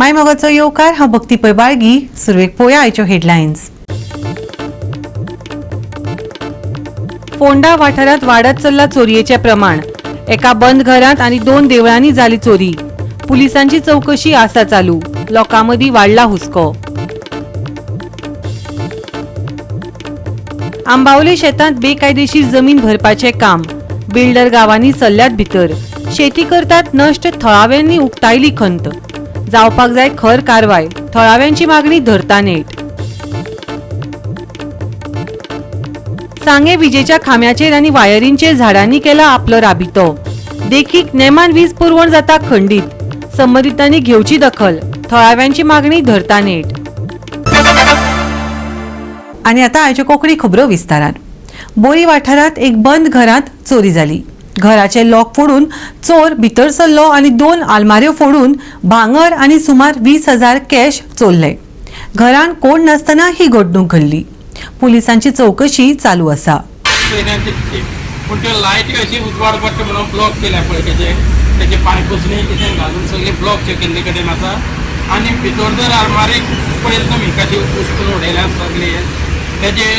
माय मोगाचो येवकार. हांव भक्ती पै बाळगी. सुरवेक पोया आयच्यो हेडलायन्स. फोंडा वाठारांत वाडत चल्ला चोरयेचें प्रमाण. एका बंद घरांत आनी दोन देवळांनी जाली चोरी. पुलिसांची चवकशी आसा चालू. लोकां मदीं वाडला हुस्को. आंबावले शेतांत बेकायदेशीर जमीन भरपाचें काम. बिल्डर गांवांनी सल्ल्यात भितर. शेती करतात नश्ट. थळाव्यांनी उक्तायली खंत. जावपाक जाय खर कारवाय. थळाव्यांची मागणी धरता नेट. सांगे विजेच्या खांब्याचेर आनी वायरींचेर झाडांनी केला आपलो राबितो. देखीक नेमान वीज पुरवण जाता खंडीत. संबंदितांनी घेवची दखल. थळाव्यांची मागणी धरता नेट. आनी आतां आयच्यो कोंकणी खबरो विस्तारान. बोरी वाठारांत एक बंद घरांत चोरी जाली. घराचे लॉक फोडून चोर भितर सरलो आनी दोन आलमाऱ्यो फोडून भांगर आनी सुमार 20,000 कॅश चोरले. घरान कोण नासतना ही घडणूक घडली. पुलिसांची चवकशी चालू आसा. पयल्यान ते पूण त्यो लायटी अशी उजवाड पडटा म्हणून ब्लॉक केल्या पळय. तेजे तेजे पांयपुसणी कितें घालून सगळे ब्लॉक केल्ले कडेन आसा. आनी भितर जर आरमारीक पळयलें तुमी, कशी उस्कून उडयल्या सगळे. तेजे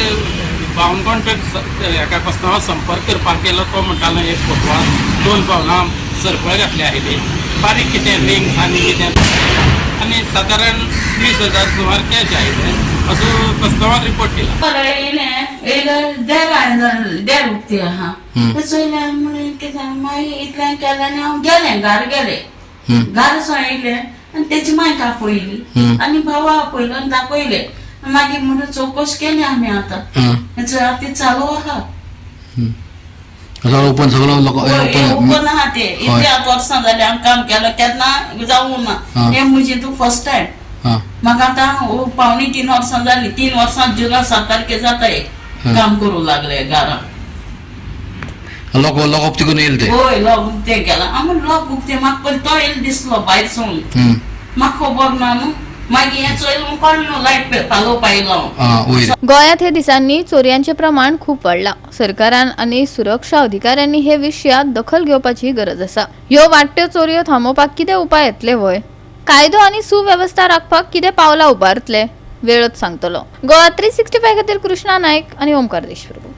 भावन कोण ते हेका कस्टमर संपर्क करपाक गेलो, तो म्हणटालो एक फोटवान दोन पावलां सरपळ घातली आशिल्ली, बारीक कितें रिंग्स आनी कितें, आनी सादारण 20,000 सुमार कॅश आयिल्ले असो कस्टमर रिपोर्ट केला. येयलें, देर देर उक्ती आहा तें चोयलें. म्हणून कितें मागीर इतलें केलें आनी हांव गेलें घार. गेलें घार सो येयलें आनी तेजी मायक आपयली आनी भावा आपयलो आनी दाखयलें. मागीर म्हणून चवकश केली आमी. आतां ती चालू आहा. सगळं ओपन, सगळं लोक ओपन ओपन. आहा ते. इतले आतां वर्सां जालीं हांव काम केलो, केन्ना जावूं ना. हें म्हजें तूं फर्स्ट टायम. म्हाका आतां 2.75 वर्सां जालीं. 3 वर्सां जुना 7 तारखे जाता हे काम करूं लागले घरान. लोक लोक उक्ती करून येईल ते. होय, लोक उक्ते केला आमी. लोक उक्ते म्हाका पयलीं तो येयलो दिसलो भायर सून. म्हाका खबर ना न्हू. मागीर हें चोयलें म्हूण कळ्ळें न्हू, लायट पालोवपा येयलो हांव. हा, वयर. गोंयांत हे दिसांनी चोरयांचें प्रमाण खूब वाडलां. सरकारान आनी सुरक्षा अधिकाऱ्यांनी हे विशयांत दखल घेवपाची गरज आसा. ह्यो वाडट्यो चोरयो थांबोवपाक कितें उपाय येतले व्हय? कायदो आनी सुवेवस्था राखपाक कितें पावलां उबारतले, वेळच सांगतलो. गोवा 365 खातीर कृष्णा नायक आनी ओमकार देशप्रभू.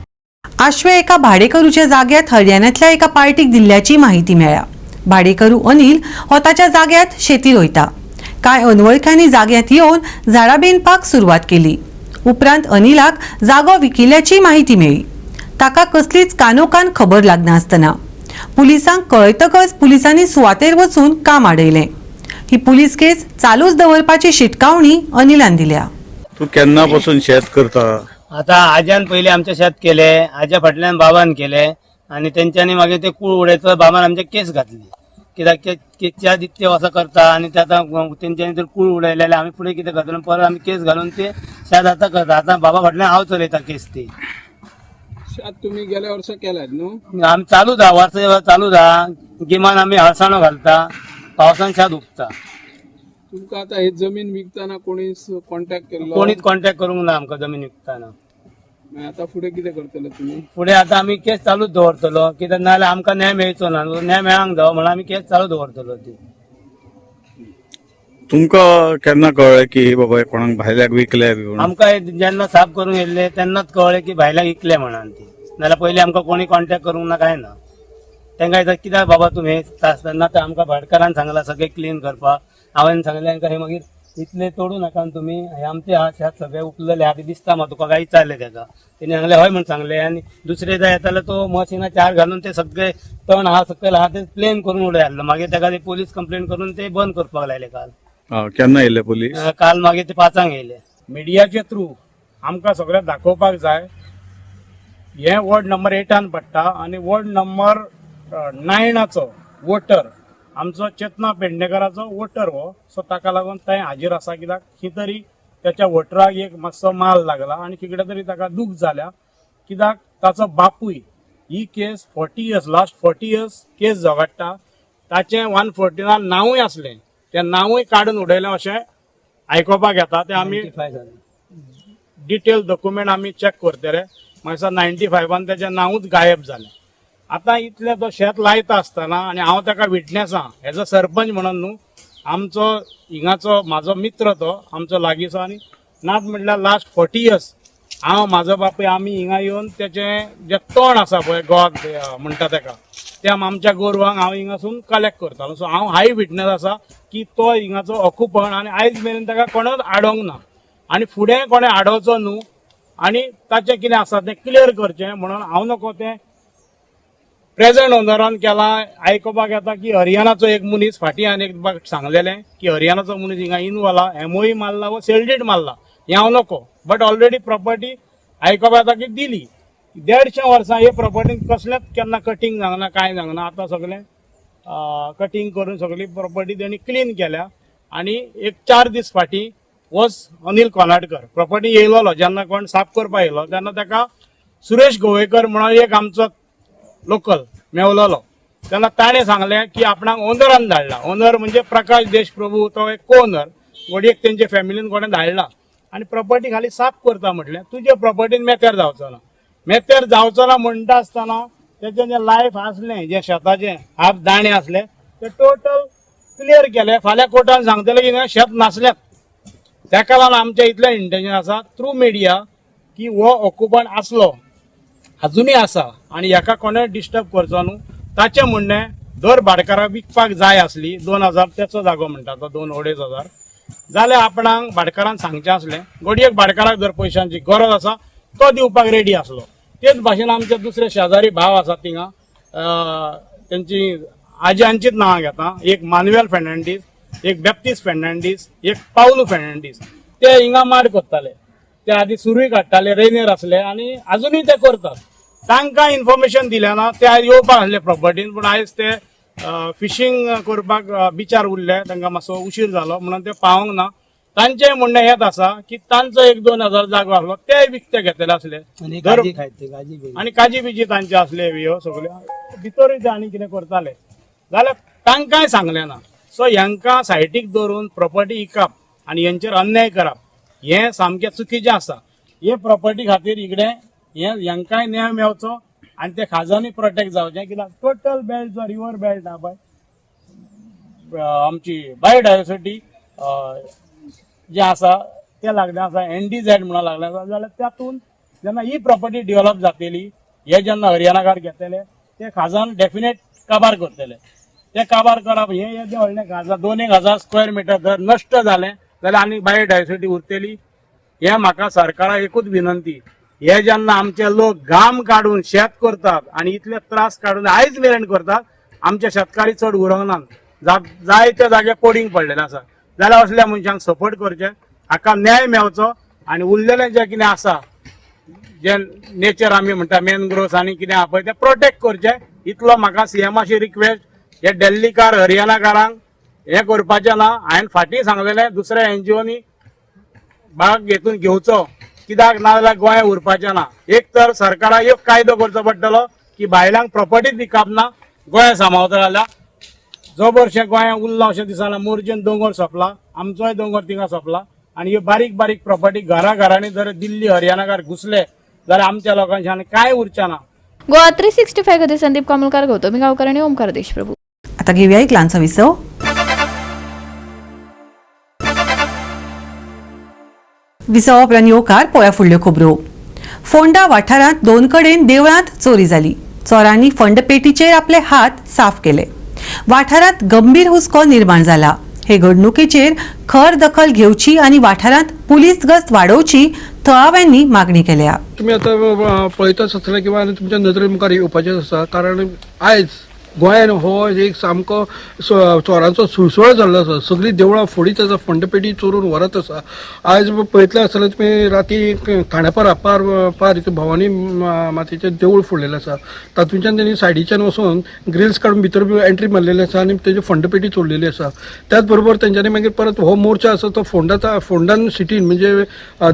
आश्वे एका भाडेकरूच्या जाग्यात हरियाणातल्या एका पार्टीक दिल्ल्याची माहिती मेळ्ळ्या. भाडेकरू अनिल हो ताच्या जाग्यात शेती रोयता. कांय अनवळख्यांनी जाग्यात येवन झाडां बेनपाक सुरवात केली. उपरांत अनिलाक जागो विकिल्ल्याची माहिती मेळ्ळी. ताका कसलीच कानोकान खबर लागनासतना पुलिसांक कळयतकच पुलिसांनी सुवातेर वचून काम आडयलें. ही पुलीस केस चालूच दवरपाची शिटकावणी अनिलान दिल्या. तूं केन्ना पासून शेत करता? आता आज्यान पयलीं आमचें शेत केलें. आज्या फाटल्यान बाबान केलें आनी तेंच्यांनी मागीर ते कूळ उडयत बाबान आमचे केस घातली. कित्याक केसच्या इतले वर्सां करता आनी ते आतां तेंच्यांनी जर कूळ उडयले जाल्यार आमी फुडें कितें करतले? परत आमी केस घालून ते शेत आतां करता. आतां बाबा फाटल्यान हांव चलयता केस ती. शेत तुम्ही गेल्या वर्सा केल्यात न्हू? आमी चालूच आहा, वर्स चालूच आहा. गिमान आमी हळसाणो घालता, पावसान शेत उगता. तुमकां आता ही जमीन विकतना कोणी कॉन्टॅक्ट केल्लो? कोणीच कॉन्टॅक्ट करूंक ना आमकां जमीन विकतना. मागीर आता फुडें कितें करतले तुमी? फुडें आतां आमी केस चालूच दवरतलो, कित्याक नाजाल्यार आमकां न्याय मेळचो ना. न्याय मेळांक जावो म्हणून आमी केस चालू दवरतलो ती. तुमकां केन्ना कळ्ळें की बाबा कोणाक भायल्याक विकले बी म्हणून? आमकां हे जेन्ना साफ करूंक येयल्ले तेन्नाच कळ्ळें की भायल्याक इकले म्हणून ती. नाल्यार पयलीं आमकां कोणी कॉन्टॅक्ट करूंक ना, कांय ना. तांकां दिसता कित्याक बाबा तुमी हे तेन्ना ते आमकां भाटकारान सांगलां सगळें क्लीन करपाक. हांवें सांगलें तांकां, हे मागीर इतले तोडू नाका न्हू तुमी, हे आमचे हा शेत सगळें उपलले आहा ते दिसता म्हाका. तुका काय विचारलें ताका, तेणी सांगलें हय म्हण सांगलें. आनी दुसरे जाय येताले तो मशिना चार घालून ते सगळे तण आहा सकयल आहा ते प्लेन करून उडय आसलो. मागीर ताका ते पोलीस कंप्लेन करून ते बंद करपाक लायले काल. हा, केन्ना येयले पोलीस? काल मागीर ते 5 येयले. मिडियाचे थ्रू आमकां सगळें दाखोवपाक जाय. हे वॉर्ड नंबर 8 पडटा आनी वॉर्ड नंबर 9 वोटर आमचो चेतना पेडणेकराचो वोटर हो. सो ताका लागून थंय हाजीर आसा, कित्याक खंय तरी त्याच्या वोटराक एक मातसो माल लागला आनी कितें तरी ताका दूख जाल्या, कित्याक ताचो बापूय ही केस 40 years, last 40 years case झगडटा. ताचें 114 नांवूय आसलें, तें नांवूय काडून उडयलें अशें आयकोपाक येता. तें आमी 95 जालें. डिटेल डॉक्युमेंट आमी चॅक करतले. म्हाका 95 तेजें नांवूच गायब जालें. आतां इतलें तो शेत लायता आसतना आनी हांव ताका विटनेस आहा एज अ सरपंच म्हणून न्हू. आमचो हिंगाचो म्हाजो मित्र तो आमचो लागींचो आनी नात म्हटल्यार लास्ट 40 इयर्स हांव म्हाजो बापूय आमी हिंगा येवन तेचें जें तण आसा पळय गोवा म्हणटा तेका तें आमच्या गोरवांक हांव हिंगासून कलेक्ट करतालो. सो हांव हाय विटनस आसा की तो हिंगाचो ऑक्युपंट आनी आयज मेरेन ताका कोणूच आडोवंक ना आनी फुडें कोणें आडोवचो न्हू आनी ताचें कितें आसा तें क्लियर करचें म्हणून हांव नको तें प्रेझेंट ओनरान केलां. आयकुपाक येता की हरियाणाचो एक मनीस फाटीं हांवें एक सांगलेलें की हरियाणाचो मनीस हिंगा इनवॉल्व एमओई मारला वा सेल्डीड मारला हें हांव नको, बट ऑलरेडी प्रॉपर्टी आयकुपाक येता की दिली. 150 वर्सां हे प्रॉपर्टीन कसलेंच केन्ना कटींग जावंक ना, कांय जावंक ना. आतां सगळें कटींग करून सगळी प्रॉपर्टी तेणी क्लीन केल्या. आनी एक 4 दीस फाटीं वॉज अनिल कोनाडकर प्रॉपर्टी येयलोलो, जेन्ना कोण साफ करपाक येयलो तेन्ना ताका सुरेश गोवेकर म्हणून एक आमचो लोकल मेवलोलो, तेन्ना ताणें सांगलें की आपणाक ओनरान धाडला. ओनर म्हणजे प्रकाश देशप्रभू, तो एक को ओनर घडयेक तेंच्या फॅमिलीन कोणें धाडला आनी प्रॉपर्टी खाली साफ करता म्हटलें तुजे प्रॉपर्टीन मेतेर जावचो ना. मेतेर जावचो ना म्हणटा आसतना तेचें जें लायफ आसलें, जें शेताचें हाफ दाणे आसले ते टोटल क्लियर केले. फाल्यां कोर्टान सांगतले की हिंगा शेत नासलेंच. ताका लागून आमचें इतलें इंटेन्शन आसा थ्रू मिडिया की हो ऑक्युपंट आसलो, अजुनूय आसा आनी हेका कोणें डिस्टर्ब करचो न्हू. ताचें म्हणणें दर भाटकाराक विकपाक जाय आसली 2000 तेचो जागो म्हणटा तो 2-2.5 हजार जाल्यार आपणाक भाटकारान सांगचें आसलें. घडयेक भाटकाराक जर पयशांची गरज आसा तो दिवपाक रेडी आसलो. तेच भाशेन आमचे दुसरे शेजारी भाव आसात थिंगा, तेंची आज्यांचीच नांवां घेता, एक मानुएल फेर्नांडीस, एक बेप्तीस फेर्नांडीस, एक पावलू फेर्नांडीस. ते हिंगा माड करताले, ते आदी सुरूय काडटाले, रेनेर आसले आनी अजुनूय ते करतात. तांकां इन्फॉर्मेशन दिलें ना, ते आयज येवपाक आसले प्रॉपर्टीन, पूण आयज ते फिशींग करपाक बिचार उरले, तांकां मातसो उशीर जालो म्हणून ते पावोंक ना. तांचें म्हणणें हेंच आसा की तांचो 1-2 हजार जागो आसलो ते विकते घेतले आसले आनी काजी बिजी तांचे आसले ह्यो सगळ्यो भितरूय ते आनी कितें करताले जाल्यार तांकांय सांगलें ना. सो ह्यांकां सायटीक दवरून प्रॉपर्टी इकप आनी हेंचेर अन्याय करप हें सामकें चुकीचें आसा. हे प्रॉपर्टी खातीर इकडे हे ह्यांकांय न्याय मेळचो आनी ते खाजांनी प्रोटेक्ट जावचें. कित्याक टोटल बेल्ट जो रिवर बेल्ट आहा पळय, आमची बायोडायवर्सिटी जे आसा ते लागले आसा, NDZ म्हणून लागले आसा. जाल्यार तातूंत जेन्ना ही प्रॉपर्टी डेव्हलप जातली, हे जेन्ना हरियाणाकार घेतले ते खाजन डेफिनेट काबार करतले. ते काबार करप हे येदें व्हडलें खाजा 2-1 हजार स्क्वेअर मिटर जर नश्ट जालें जाल्यार आनी बायोडायवर्सिटी उरतली. हे म्हाका सरकाराक एकूच विनंती, हे जेन्ना आमचे लोक घाम काडून शेत करतात आनी इतले त्रास काडून आयज मेरेन करतात, आमचे शेतकारी चड उरोंक ना, जाय त्या जाग्यार पडींग पडलेलें आसा. जाल्यार असल्या मनशांक सपोर्ट करचे, हाका न्याय मेळचो आनी उरलेलें जें कितें आसा, जे नेचर आमी म्हणटा मॅनग्रोव्स आनी कितें आहा पळय तें प्रोटेक्ट करचें. इतलो म्हाका सीएमाशी रिक्वेस्ट. हे दिल्लीकार हरियाणाकारांक हें करपाचें ना. हांवें फाटीं सांगलेलें दुसऱ्या एनजीओनी भाग घेतून घेवचो, कित्याक ना जाल्यार गोंय उरपाचें ना. एक तर सरकाराक एक कायदो करचो पडटलो की बायलांक प्रॉपर्टीच विकप ना गोंय सांबाळता जाल्यार. जबरशें गोंया उरलां अशें दिसना. मोरजेन दोंगर सोंपला, आमचोय दोंगर थिंगा सोंपला आनी ह्यो बारीक बारीक प्रॉपर्टी घरा घरांनी जर दिल्ली हरियाणाकार घुसले जाल्यार आमच्या लोकांचे आनी कांय उरचें ना. गोवा 365 खातीर संदीप कामलकार, गौतमी गावकर आणि ओमकार देशप्रभू. आता घेऊया एक लहानसा विसव. विसवा उपरांत येवकार पोळ्या फुडल्यो खबरो. फोंडा वाठारांत 2 कडेन देवळांत चोरी जाली. चोरांनी फंडपेटीचेर आपले हात साफ केले. वाठारांत गंभीर हुस्को निर्माण जाला. हे घडणुकेचेर खर दखल घेवची आनी वाठारांत पुलीस गस्त वाडोवची थळाव्यांनी मागणी केल्या. तुमी आतां पळयताच आसतले किंवा तुमच्या नदरे मुखार येवपाचें आसा, कारण आयज गोंयान हो एक सामको चोरांचो सुळसुळो जाल्लो आसा. सगळीं देवळां फोडीत आसा, फंडपेटी चोरून व्हरत आसा. आयज पळयतले आसतले तुमी राती खांडेपारा पार पार इतून भवानी मातेचें देवूळ फोडलेलें आसा. तातूंच्यान तेणी सायडीच्यान वचून ग्रिल्स काडून भितर एंट्री मारलेली आसा आनी तेजी फंडपेटी चोरलेली आसा. त्याच बरोबर तेंच्यांनी मागीर परत हो मोर्चा आसा तो फोंडा फोंडान सिटीन म्हणजे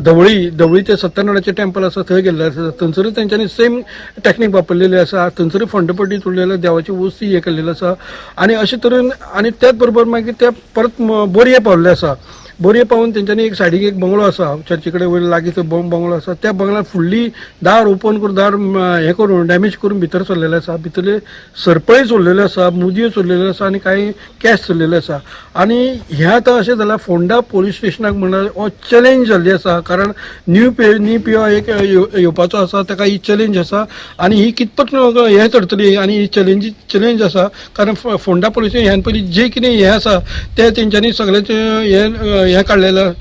धवळी धवळी ते सत्यनारायणाचें टेम्पल आसा थंय गेल्लें आसा. थंयसरूय तेंच्यांनी सेम टॅक्नीक वापरलेली आसा. थंयसरूय फंडपेटी चोरलेली, देवाची वस्ती हे केल्लेली आसा. आनी अशे तरेन आनी त्याच बरोबर मागीर ते परत बोरये पावल्ले आसा. बोरये पावून तेंच्यांनी एक सायडीक एक बंगलो आसा, चर्ची कडेन वयर लागींच बंगलो आसा, त्या बंगल्यान फुडली दार ओपन करून दार हें करून डॅमेज करून भितर सरलेले आसा. भितरले सरपळी चोरलेल्यो आसा, मुदयो चोरलेल्यो आसा आनी कांय कॅश चोरलेले आसा. आनी हें आतां अशें जालां, फोंडा पोलीस स्टेशनाक म्हणल्यार हो चॅलेंज जाल्ली आसा, कारण न्यू पी ओ एक येवपाचो आसा, ताका ही चॅलेंज आसा आनी ही कितपत हें चडटली आनी ही चॅलेंज आसा, कारण फोंडा पोलीस ह्यान पयलीं जे कितें हें आसा तें तेंच्यांनी सगळ्यांचें हें काडलेलें,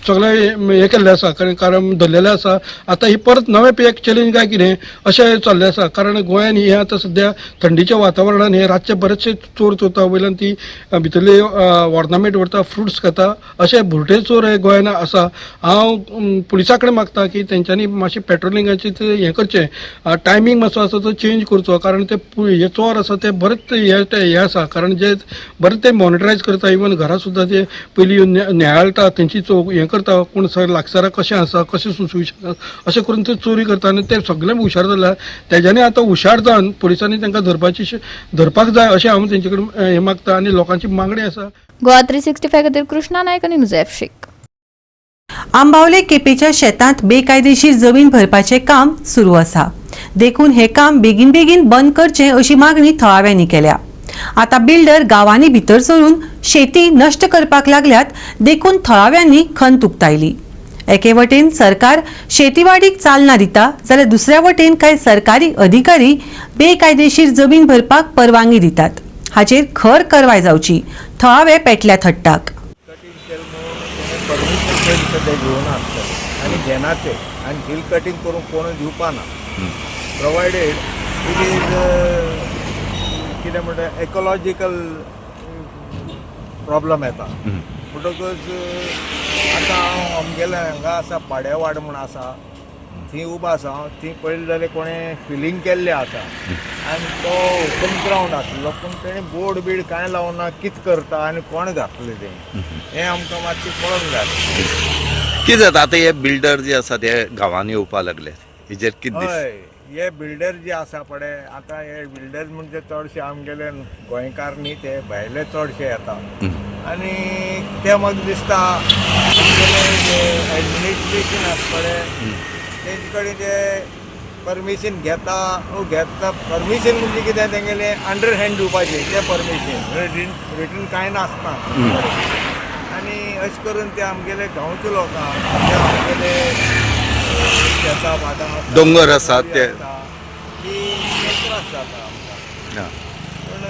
सगळें हें केल्लें आसा, कारण धरलेलें आसा. आतां ही परत नवें एक चॅलेंज काय कितें अशें चल्लें आसा, कारण गोंयान हें आतां सद्या थंडीच्या वातावरणान हे रातचे बरेचशे चोर चोरता, वयल्यान ती भितरले ऑर्नामेंट व्हरता, फ्रुट्स खाता, अशे भुरटे चोर हे गोंयान आसा. हांव पुलिसां कडेन मागता की तेंच्यांनी मातशें पेट्रोलिंगाचें ते हें करचें, टायमींग मातसो आसा तो चेंज करचो, कारण ते हे चोर आसा ते बरेच हे आसा, कारण जे बरेच ते मॉनिटरायज करता, इवन घरा सुद्दां ते पयलीं नियाळटा, तेंची हें करता, कोण सर लागसारा कशें आसा, कशें सुचू अशें करून ते चोरी करता आनी ते सगळे हुशार जाल्या. तेज्यानी आतां हुशार जावन पुलिसांनी तांकां धरपाक जाय अशें हांव तेंचे कडेन हें मागता आनी लोकांची मागणी आसा. गोवा 365 खातीर कृष्णा नायक आनी नुजैफ शेख. आंबावले केपेच्या शेतांत बेकायदेशीर जमीन भरपाचें काम सुरू आसा, देखून हें काम बेगीन बेगीन बंद करचें अशी मागणी थळाव्यांनी केल्या. आतां बिल्डर गांवांनी भितर सरून शेती नश्ट करपाक लागल्यात, देखून थळाव्यांनी खंत उक्तायली. एके वटेन सरकार शेतीवाडीक चालना दिता, जाल्यार दुसऱ्या वटेन कांय सरकारी अधिकारी बेकायदेशीर जमीन भरपाक परवानगी दितात. हाचेर खर कारवाय जावची, थळावे पेटल्या थट्टाक. परमिशन पयलीं सद्या घेवना आसतलें आनी घेना ते आनी हिल कटींग करूंक कोणूय दिवपा ना, प्रोवायडेड it is कितें म्हणटा एकॉलॉजिकल प्रॉब्लम येता. म्हणटकच आतां हांव आमगेल्या हांगा आसा पाड्यावाड म्हूण आसा, थंय उबो आसा हांव. थंय पळयलें जाल्यार कोणें फिलींग केल्लें आसा आनी तो ओपन ग्रावंड आसलो, पूण तेणें बोर्ड बीड कांय लावना, कितें करता आनी कोण घातलें तें हें आमकां मातशें कळोंक जाय. कितें जाता आतां हे बिल्डर जे आसा ते गांवांनी येवपाक लागले, हेजेर कितें दिसता? हय, हे बिल्डर जे आसा पळय आतां, हे बिल्डर म्हणजे चडशे आमगेले गोंयकार न्ही, ते भायले चडशे येता आनी ते म्हाका दिसता आमगेले जे एडमिनिस्ट्रेशन आसा पळय तेंचे कडेन ते परमिशन घेता घेता. परमिशन म्हणजे कितें, तेंगेलें अंडर हँड दिवपाचें तें परमिशन, रिटन कांय नासता आनी अशें करून ते आमगेले गांवचे लोकांक ते आमगेले शेतां भाटां आसा, दोंगर आसात ते. की त्रास जाता आमकां. पूण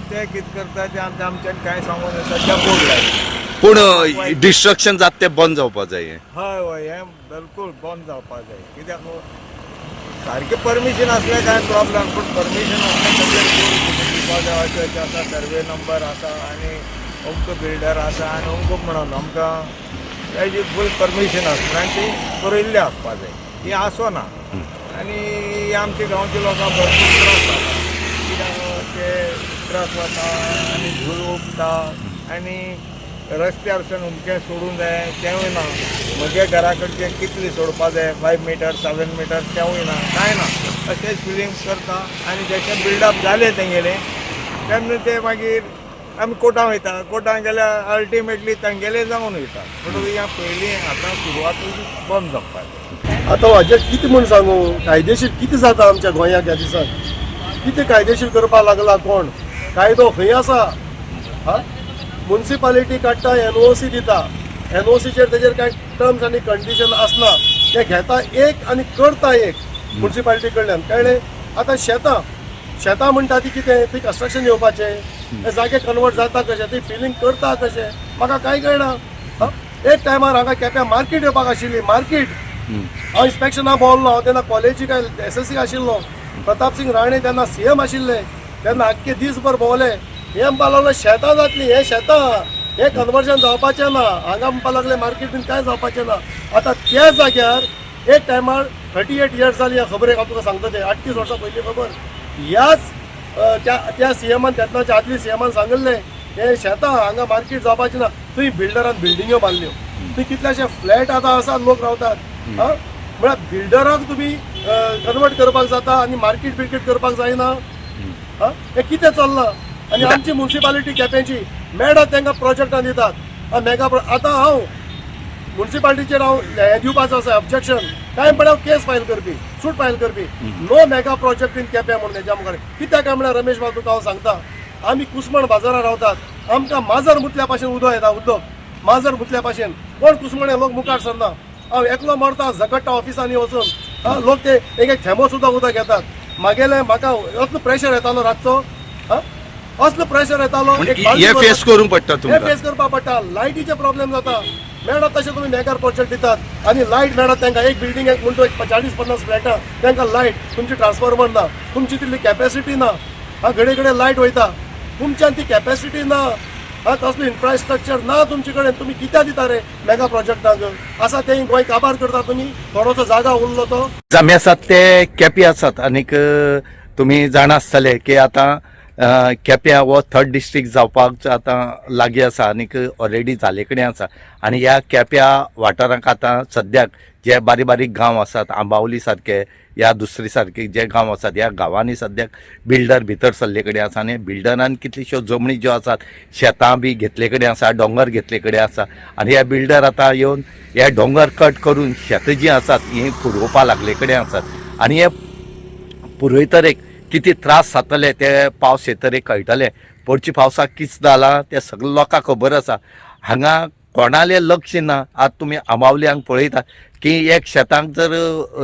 ते कितें करता ते आमच्यान कांय सांगून सद्या बोर्ड लायले. पूण डिस्ट्रक्शन जाता तें बंद जावपाक जाय हें. हय हय, हें बिलकुल बंद जावपाक जाय, कित्याक सारकें परमिशन आसल्यार कांय प्रॉब्लम, पूण परमिशन आसल्यार सगळें बोर्ड दिवपाक जाय. अशें अशें आसा, सर्वे नंबर आसा आनी अमको बिल्डर आसा आनी अमको म्हणून आमकां तेजी फूल परमिशन आसता आनी ती बरयल्ली आसपा जाय. ही आसना आनी आमच्या गांवच्या लोकांक भरपूर त्रास जाता, कित्याक ते त्रास जाता आनी धूळ उबता आनी रस्त्यार सान उमकें सोडूंक जाय तेंवूय ना. म्हज्या घरा कडचें कितलें सोडपा जाय, 5 मिटर 7 मिटर तेंवूय ना, कांय ना. अशेंच फिलींग करता आनी जशें बिल्डअप जालें तेंगेलें तेन्ना ते मागीर आमी कोर्टां वयता, कोर्टान गेल्यार अल्टिमेटली तांगेलें जावन वयता. म्हणटकूच ह्या पयलीं आतां सुरवातूच बंद जावपाक जाय. आतां हाजेर कितें म्हूण सांगू, कायदेशीर कितें जाता आमच्या गोंयांत ह्या दिसान, कितें कायदेशीर करपाक लागला कोण, कायदो खंय आसा? हा, मुन्सिपालिटी काडटा, एनओसी दिता, एनओसीचेर तेजेर कांय टर्म्स आनी कंडिशन आसना, ते घेता एक आनी करता एक मुन्सिपालिटी कडल्यान, कळ्ळें? आतां शेतां शेतां म्हणटा ती कितें, ती कन्स्ट्रक्शन येवपाचें, ते जागे कन्वर्ट जाता कशें, ती फिलींग करता कशें, म्हाका कांय कळना. एक टायमार हांगा केप्यां मार्केट येवपाक आशिल्ली मार्केट, हांव इन्स्पेक्शना भोंवलो हांव तेन्ना कॉलेजी काय एसएससी आशिल्लो, प्रताप सिंग राणे तेन्ना सीएम आशिल्ले, तेन्ना आख्खे दीसभर भोंवले. हे म्हणपा लागले शेतां जातली, हे शेतां हे कन्वर्जन जावपाचें ना, हांगा म्हणपा लागले मार्केट बीन कांय जावपाचें ना. आतां त्या जाग्यार एक टायमार 38 इयर्स जाली ह्या खबरेक, हांव तुका सांगता तें 38 वर्सां पयली खबर. ह्याच त्या त्या सीएमान तेन्नाच्या आदली सीएमान सांगिल्लें हे शेतां हांगा मार्केट जावपाचें ना. थंय बिल्डरान बिल्डिंग्यो बांदल्यो, थंय कितलेशे फ्लॅट आतां आसात, लोक रावतात. आं, म्हळ्यार बिल्डराक तुमी कन्वर्ट करपाक जाता आनी मार्केट बिर्केट करपाक जायना. आं, हें कितें चल्लां? आनी आमची मुन्सिपालिटी केपेंची मेळत तांकां प्रोजेक्टां दितात. मेगा आतां हांव मुन्सिपालिटीचेर हांव हें दिवपाचो आसा ऑब्जेक्शन. टायम पण हांव केस फायल करपी, सूट फायल करपी, no mega project in Quepem म्हणून हेज्या मुखार. कित्याक काय म्हळ्यार रमेश बाब, तुका हांव सांगता, आमी कुसमण बाजारात रावतात, आमकां माजर मुतल्या पाशेन उदक येता, उदक माजर मुतल्या पाशेन. कोण कुसमणे लोक मुखार सरना. हांव एकलो मरता झगडटा ऑफिसांनी वचून, लोक ते एक एक थेंबो सुद्दां उदक घेतात. मागेले म्हाका असलो प्रेशर येतालो रातचो, असलो प्रेशर येतालो. हे फेस करूंक पडटा तुमकां, हे फेस करपाक पडटा. लायटीचे प्रॉब्लेम जाता मेळत तशें तुमी मेगा प्रोजेक्ट दितात आनी लायट मेळत तांकां. एक बिल्डिंग एक म्हणतो एक 40-50 फ्लॅटां, तांकां लायट, तुमची ट्रान्सफॉर्मर ना, तुमची तितली कॅपॅसिटी ना. हा घडये घडये लायट वयता, तुमच्यान ती कॅपॅसिटी ना, हा तसलो इन्फ्रास्ट्रक्चर ना तुमचे कडेन. तुमी कित्याक दिता रे मेगा प्रोजेक्टांक? आसा ते गोंय काबार करता तुमी, थोडोसो जागा उरलो तो. आमी आसात ते केपे आसात आनीक तुमी जाणा आसतले की आतां केप्यां हो थर्ड डिस्ट्रिक्ट जावपाक आतां लागीं आसा आनीक ऑलरेडी जाले कडेन आसा. आनी ह्या केप्यां वाठारांक आतां सद्याक जे बारीक बारीक गांव आसात, आंबावली सारके या दुसरे सारके जे गांव आसात, ह्या गांवांनी सद्याक बिल्डर भितर सरले कडेन आसा. आनी बिल्डरान कितल्योश्यो जमनी ज्यो आसात, शेतां बी घेतले कडेन आसा, दोंगर घेतले कडेन आसा. आनी ह्या बिल्डर आतां येवन हे दोंगर कट करून शेतां जीं आसात हीं पुरोवपा लागले कडेन आसात. आनी हे पुरयतरेक कितें त्रास जातले ते पावस येतरेक कळटले. पोरच्या पावसाक कितें जालां तें सगळें लोकांक खबर आसा. हांगा कोणालें लक्ष ना. आतां तुमी आंबावली हांगा पळयता की एक शेतांक जर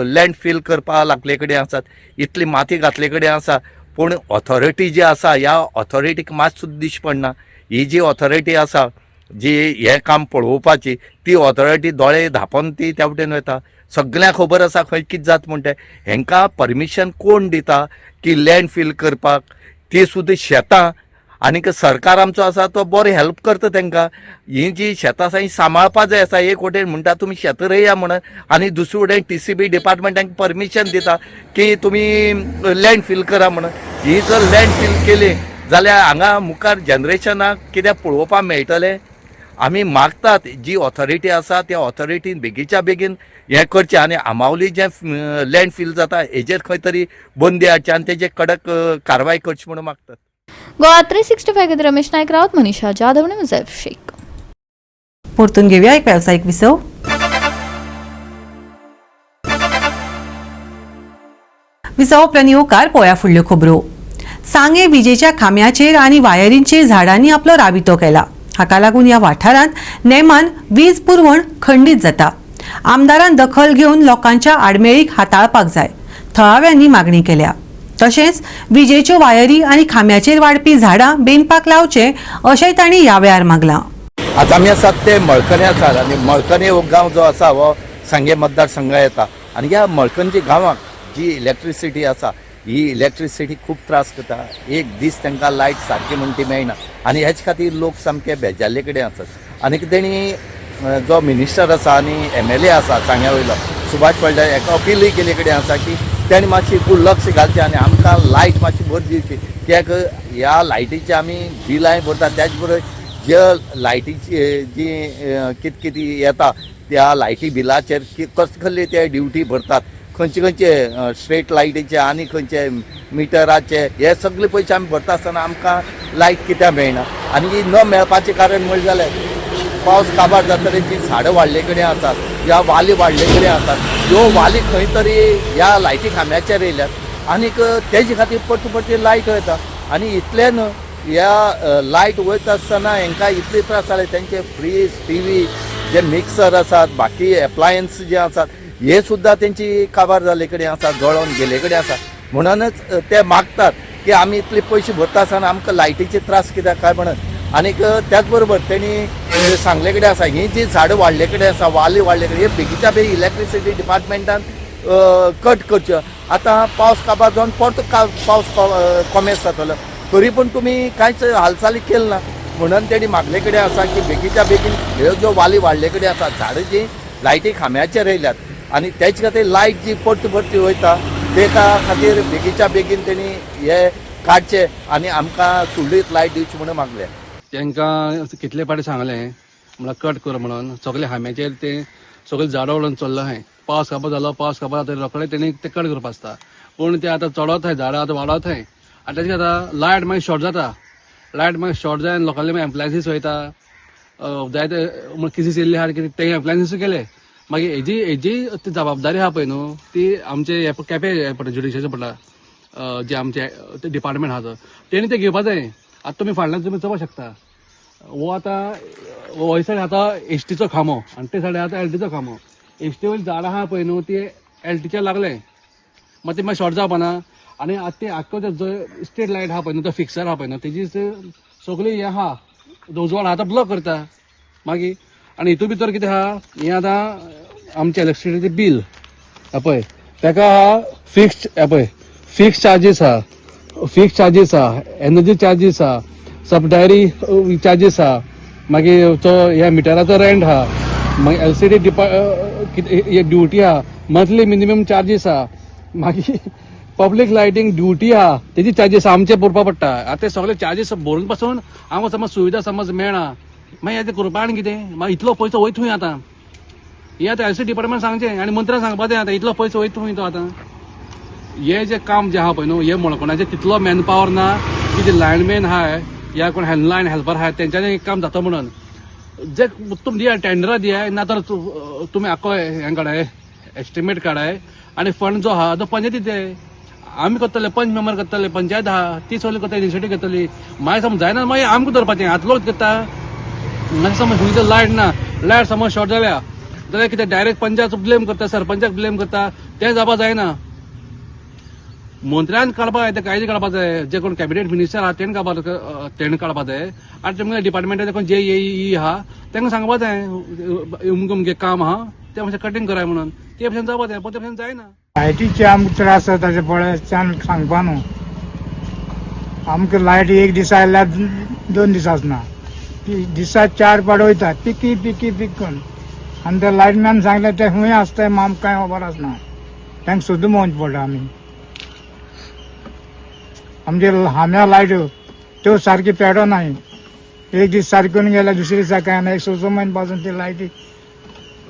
लँड फील करपाक लागले कडेन आसात, इतली माती घातले कडेन आसा, पूण ऑथॉरिटी जी आसा ह्या ऑथॉरिटीक मात सुद्दां दिश्टी पडना. ही जी ऑथॉरिटी आसा जी हें काम पळोवपाची, ती ऑथॉरिटी दोळे धांपोन ती त्या वटेन वता. सगळ्यांक खबर आसा खंय कितें जाता म्हणटा. हेंकां परमिशन कोण दिता की लँड फील करपाक? ती सुद्दां शेतां आनीक सरकार आमचो आसा तो बरो हेल्प करता तांकां. ही जी शेतां आसा ही सांबाळपा जाय आसा. एक वटेन म्हणटा तुमी शेतां रोया म्हणून आनी दुसरे वटेन TCB department तांकां परमिशन दिता की तुमी लँड फील करा म्हणून. ही जर लँड फील केली जाल्यार हांगा मुखार जनरेशनाक कितें पळोवपाक मेळटलें? आमी मागतात जी ऑथॉरिटी आसा त्या ऑथॉरिटीन बेगीच्या बेगीन हें करचें आनी आंबावली जें लँड फील जाता हेजेर खंय तरी बंदी हाडची आनी तेजेर कडक कारवाय करची म्हणून मागतात. गोवा 365 खातीर रमेश नायक रावत, मनीषा जाधव आनी मुजैफ शेख. परतून घेवया एक वेवसायीक विसव. विसव उपरांत येवकार पळोवया फुडल्यो खबरो. सांगे विजेच्या खांब्याचेर आनी वायरींचेर झाडांनी आपलो राबितो केला. हाका लागून ह्या वाठारांत नेमान वीज पुरवण खंडीत जाता. आमदारान दखल घेवन लोकांच्या आडमेळीक हाताळपाक जाय, थळाव्यांनी मागणी केल्या. तशेंच विजेच्यो वायरी आनी खांब्याचेर वाडपी झाडां बेनपाक लावचे अशेंय तांणी ह्या वेळार मागलां. आतां आमी आसात ते मळकणे आसात आनी मळकणे हो गांव जो आसा हो सांगे मतदारसंघ येता. आनी ह्या मळकणच्या गांवाक जी इलेक्ट्रिसिटी आसा ही इलेक्ट्रिसिटी खूब त्रास करता. एक दीस तांकां लायट सारकी म्हण ती मेळना आनी हेच खातीर लोक सामके बेजारले कडेन आसात. आनी तेणी जो मिनिस्टर आसा आनी MLA आसा सांग्या वयलो सुभाष फळदेसाय हेका अपीलूय केल्ले कडेन आसा की तेणी मातशी फूल लक्ष घालचें आनी आमकां लायट मातशी बरी दिवची. कित्याक ह्या लायटीचे आमी बिलांय भरता, त्याच बरोबर जे लायटीची जी कित कितें येता त्या लायटी बिलाचेर कस कसली ते ड्युटी भरतात, खंयचे खंयचे स्ट्रीट लायटीचे आनी खंयचे मिटराचे, हे सगळे पयशे आमी भरता आसतना आमकां लायट कित्याक मेळना. आनी ही न मेळपाचें कारण म्हणल्यार जालें पावस काबार जातकीर जी झाडां वाडले कडेन आसात ह्या वाली वाडले कडेन आसात, ह्यो वाली खंय तरी ह्या लायटी खांब्याचेर येयल्यात आनीक तेजे खातीर परती परती लायट वयता. आनी इतलें न्हय, ह्या लायट वयता आसतना हेंकां इतले त्रास जाले, तेंचे फ्रीज, TV, जे मिक्सर आसात, बाकी एप्लायन्स जे आसात हे सुद्दां तेंची काबार जाल्ले कडेन आसा, जळोन गेल्ले कडेन आसा. म्हणूनच ते मागतात की आमी इतले पयशे भरता आसतना आमकां लायटीचे त्रास कित्याक काय म्हणून. आनीक त्याच बरोबर तेणी सांगले कडेन आसा ही जी झाडां वाडले कडेन आसा, वाली वाडले कडेन, हे बेगीच्या बेगीन इलेक्ट्रिसिटी डिपार्टमेंटान कट करच्यो. आतां पावस काबार जावन परतो पावस कोमेस जातलो, तरी पूण तुमी कांयच हालचाली केली ना. म्हणून तेणी मागले कडेन आसा की बेगीच्या बेगीन ह्यो ज्यो वाली वाडले कडेन आसा, झाडां जी लायटी खांब्याचेर येयल्यात आनी तेच खातीर लायट जी परती परती वयता तेका खातीर बेगीच्या बेगीन तेणी हे काडचे आनी आमकां सुरळीत लायट दिवची म्हणून मागले. तांकां कितले फावटी सांगलें म्हणल्यार कट कर म्हणून, सगळे हांब्याचेर ते सगळे झाडां उडोवन चल्लो आहाय. पावस काबार जालो, पावस काबार जाता रोखडे तेणी ते कट करपा आसता, पूण ते आतां चडत आहाय, झाडां आतां वाडत आहाय आनी तेजे आतां लायट मागीर शॉर्ट जाता, लायट मागीर शॉर्ट जाय लोकांले मागीर एम्प्लायन्सीस वयता, जायते केसीस येयल्ले आहा कितें ते एप्लायन्सीस केले. मागीर हेजी हेजी ती जबाबदारी आहा पळय न्हू ती आमचे केपें हें पडटा, ज्युडिशरी पडटा, जे आमचे डिपार्टमेंट आहा तेणी ते घेवपा जाय. आतां तुमी फाटल्यान तुमी चोवपाक शकता, हो आतां हो सायड आतां एसटीचो खांबो आनी ते सायड आतां एलटीचो खांबो. एसटी वयली झाडां आहा पळय न्हू ती एलटीच्या लागले, मागीर ते मागीर शॉर्ट जावपा ना. आनी आतां ते आख्खो जो स्ट्रीट लायट आहा पळय न्हू तो फिक्सर आहा पळय न्हू तेजी सगळी हें आहा उजवाड आहा तो ब्लॉक करता मागीर. आनी हितून भितर कितें आहा हें आतां आमचें इलेक्ट्रिसिटी बील पळय ताका आहा फिक्स पळय फिक्स चार्जीस आहा, फिक्स चार्जीस आहा, एनर्जी चार्जीस आहा, सबडायरी चार्जीस आहा, मागीर तो ह्या मिटराचो रेंट आहा, मागीर एलसीडी कितें ड्युटी आहा, मंथली मिनिमम चार्जीस आहा, मागीर पब्लीक लायटींग ड्युटी आहा तेजी चार्जीस आमचे भरपा पडटा. आतां ते सगळे चार्जीस भरून पासून आमकां समज सुविधा समज मेळना, मागीर तें करपा आनी कितें, मागीर इतलो पयसो वयता खंय आतां. हें आतां एलसी डिपार्टमेंट सांगचें आनी मंत्र्यान सांगपा जाय आतां इतलो पयसो वयता खंय तो. आतां हे जे काम जें आहा पळय न्हू हे मळकोणाचें तितलो मॅन पावर ना की जे लायनमॅन आहाय या कोण लायन हेल्पर आहाय तेंच्यांनी काम जाता म्हणून. जे तुमी दिया टेंडरां दियाय ना तर तुमी आख्खो हें काडाय एस्टिमेट काडाय आनी फंड जो आहा तो पंचायती दियाय. आमी करतले, पंच मेंबर करतले, पंचायत आहा ती सगळी करतली, इनिशिएटीव घेतली. मागीर समज जायना मागीर आमकां धरपाचें. आतां लोक करता मागीर समज खंय लायट ना, लायट समज शॉर्ट जाल्या जाल्यार कितें डायरेक्ट पंचायत ब्लेम करता, सरपंचाक ब्लेम करता, तें जावपा जायना. मंत्र्यान काडपा जाय ते कायदे काडपा जाय, जे कोण कॅबिनेट मिनिस्टर आहा तेणें काडपा, तेणें काडपा जाय. आनी तुमगे डिपार्टमेंटाचे कोण जे ए ई आहा तांकां सांगपा जाय अमकें अमकें काम आहा तें मातशें कटींग कराय म्हणून, ते भशेन जावपा जाय, पण ते भशेन जायना. लायटीचे आमकां त्रास जाता ते पळय सांगपा न्हू. आमकां लायट एक दीस आयल्यार 2 दीस आसना, दिसा 4 पाट वयता पिकी पिकी पीक करून. आनी ते लायटमॅन सांगले ते खंय आसता आमकां कांय खबर आसना, तांकां सुद्दां मोवचें पडटा. आमी आमचे हांब्या लायट्यो त्यो सारकी पेडो नाय, एक दीस सारकी करून गेल्यार दुसरे दिसा कांय ना, एक 6 म्हयने पासून ती लायटी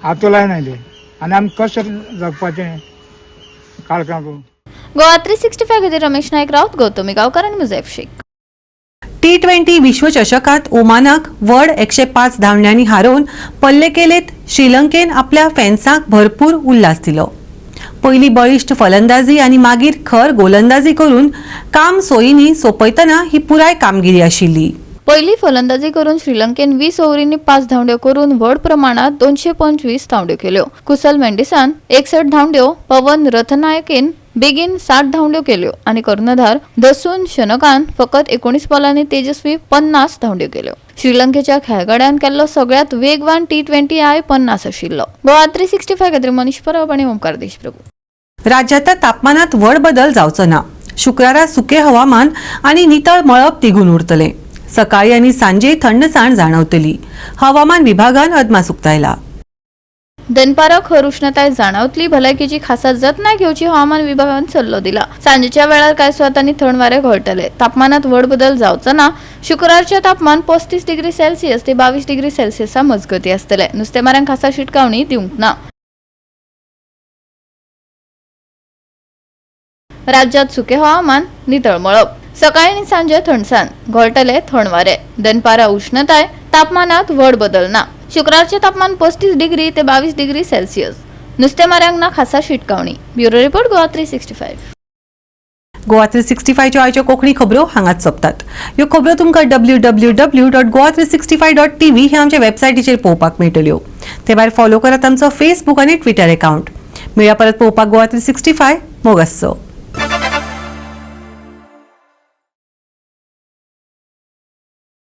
हातू लायना ते. आनी आमी कशें जगपाचें काळखाक. गोवा 365 खातीर रमेश नायक राऊत, गौतमी गांवकार आनी मुजैफ शेख. T20 विश्वचषकात ओमानाक व्हड 105 धांवड्यांनी हारोवन पल्लेकेलेत श्रीलंकेन आपल्या फॅन्सांक भरपूर उल्हास दिलो. पयली बळिश्ट फलंदाजी आनी मागीर खर गोलंदाजी करून काम सोयींनी सोंपयतना ही पुराय कामगिरी आशिल्ली. पहिली फलंदाजी करून श्रीलंकेन 20 ओव्हरींनी 5 धांवड्यो करून व्हड प्रमाणात 225 धांवड्यो केल्यो. कुसल मेंडिसान 61 धांवड्यो, पवन रथनायकेन बेगीन 60 धांवड्यो केल्यो आनी कर्णधार दसून शनकान फकत 19 बॉलांनी तेजस्वी 50 धांवड्यो केल्यो. श्रीलंकेच्या खेळगड्यान केल्लो सगळ्यात वेगवान T20I 50 आशिल्लो. गोवा 365 खातीर मनीष परब आनी ओमकार देशप्रभू. राज्याच्या तापमानात व्हड बदल जावचो ना. शुक्रारा सुके हवामान आनी नितळ मळब तिगून उरतले. सकाळी आनी सांजे थंडसाण जाणवतली. हवामान विभागान अदमास उक्तायला. दनपारा खर उष्णताय जाणवतली. भलायकीची खासा जतनाय घेवची हवामान विभागान सल्लो दिला. सांजेच्या वेळार कांय सुवातांनी थंड वारे घोळटले. तापमानात व्हड बदल जावचो ना. शुक्रारचे तापमान 35 डिग्री सेल्सियस ते 22 डिग्री सेल्सियसा मजगती आसतले. नुस्तेमारांक खासा शिटकावणी दिवंक ना. राज्यात सुके हवामान, नितळ मळब. सकाळी आनी सांजे थंडसाण घोळटले थंड वारे. दनपारा उष्णताय, तापमानात व्हड बदल ना. शुक्रारचे तापमान 35 डिग्री ते 22 डिग्री सेल्सियस. नुस्तेमाऱ्यांक ना खासा शिटकावणी. Bureau report, Goa 365. Goa 365च्यो आयच्यो कोंकणी खबरो हांगाच सोंपतात. ह्यो खबरो तुमकां www.goa365.tv ह्या आमच्या वेबसायटीचेर पळोवपाक मेळटल्यो. ते भायर फॉलो करात आमचो फेसबूक आनी ट्विटर अकाउंट. मेळया परत पळोवपाक गोवा 365. मोग आसचो.